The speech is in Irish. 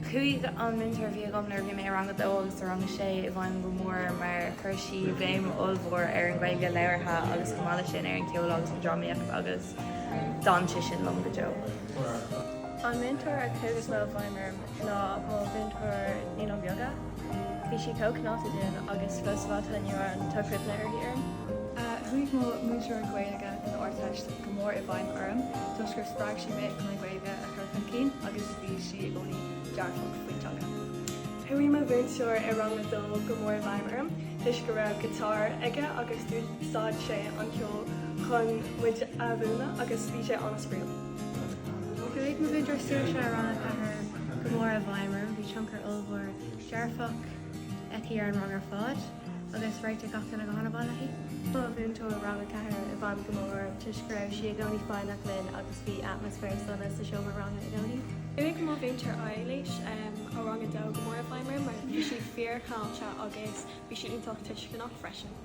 Chuaigh an múinteoir a bhí agam nuair a bhí mé i rang a dó agus i rang a sé i bhfeidhm go mór orm mar chuir sí béim ollmhór ar an Ghaeilge labhartha agus chomh maith leis sin ar an cheol agus an drámaíocht agus d'fhan sé sin liom go deo. An múinteoir a chuaigh is mó i bhfeidhm orm ná mo mhúinteoir Naíonáin Bheaga. Bhí sí chomh cineálta dúinn agus fós sa lá atá inniu ann tá cuimhne uirthi orm. Chuaigh mo mhúinteoir Gaeilge don Ardteist go mór i bhfeidhm orm toisc gur spreag sí mé chun an Ghaeilge a chur chun cinn agus bhí sí i gcónaí dearfach faoin teanga. Chuaigh mo mhúinteoir i rang a dó go mór i bhfeidhm orm toisc go raibh giotár aige agus d'úsáid sé an ceol chun muid a mhúineadh agus bhí sé an-spraíúil. Chuaigh mo mhúinteoir Saoirse i rang a 4 go mór i bhfeidhm orm, bhí tionchar ollmhór dearfach aici ar an rang ar fad agus réitigh gach duine go han-mhaith léi. Mo mhúinteoir rang a 4 i bhfeidhm go mór orm toisc go raibh sí i gcónaí foighneach linn agus bhí atmaisféar sona sa seomra ranga i gcónaí. Chuaigh mo mhúinteoir Eilís ó rang a 2 go mór i bhfeidhm orm mar bhí sí fíorchineálta agus bhí sí iontach tuisceanach freisin.